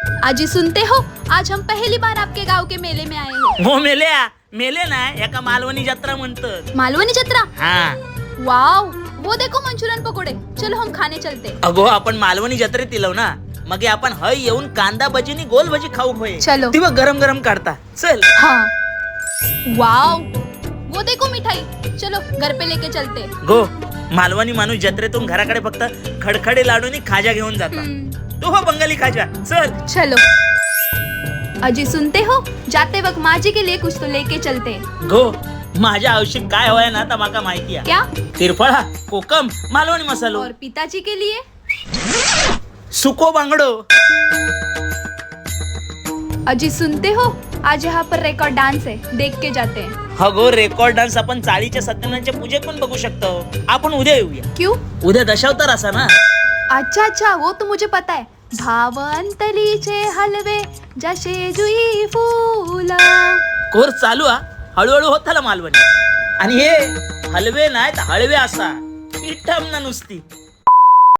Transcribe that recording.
आजी सुनते हो, आज हम पहली बार आपके गांव के मेले में आए हैं। हो मेल्या, मेले नाही, एका मालवणी जत्रा म्हणतात। मालवणी जत्रा? हा। वाव, वो देखो मंचूरियन पकोड़े, चलो हम खाने चलते। अगो, आपण मालवणी जत्रेत इलो ना, मग आपण हय येऊन कांदा भजी नी गोल भजी खाऊ होय। चलो। ती बघ गरम गरम काढता, चल। हाँ, वाव, वो देखो मिठाई, चलो घर पे लेके चलते। गो, मालवणी माणूस जत्रेतून घराकडे फक्त खडखडे लाडू आणि खाजा घेऊन जाता। तो हो बंगाली खाजा, चल। चलो। अजी सुनते हो, जाते वक्त माजी के लिए कुछ तो लेके चलते। गो, माझ्या आयुष्यात काय होय ना तर माका माहिती आहे। क्या? तिरफळा, कोकम, मालवणी मसालो। और पिताजी के लिए? सुको बांगडो। अजी सुनते हो, आज यहाँ पर रिकॉर्ड डांस है, देख के जाते हैं। हगो, रेकॉर्ड डान्स आपण चाळीच्या सत्यनारायणच्या पूजेत पण बघू शकतो। आपण उद्या येऊया। क्यों? उद्या दशावतार असा ना। अच्छा अच्छा, वो तो मुझे पता है। भावंतलीचे हलवे जसे जुई फूल। कोर्स चालू हा, हळूहळू होत आला मालवणी। आणि हे हलवे नाही तर हळवे असा इठम ना नुसती।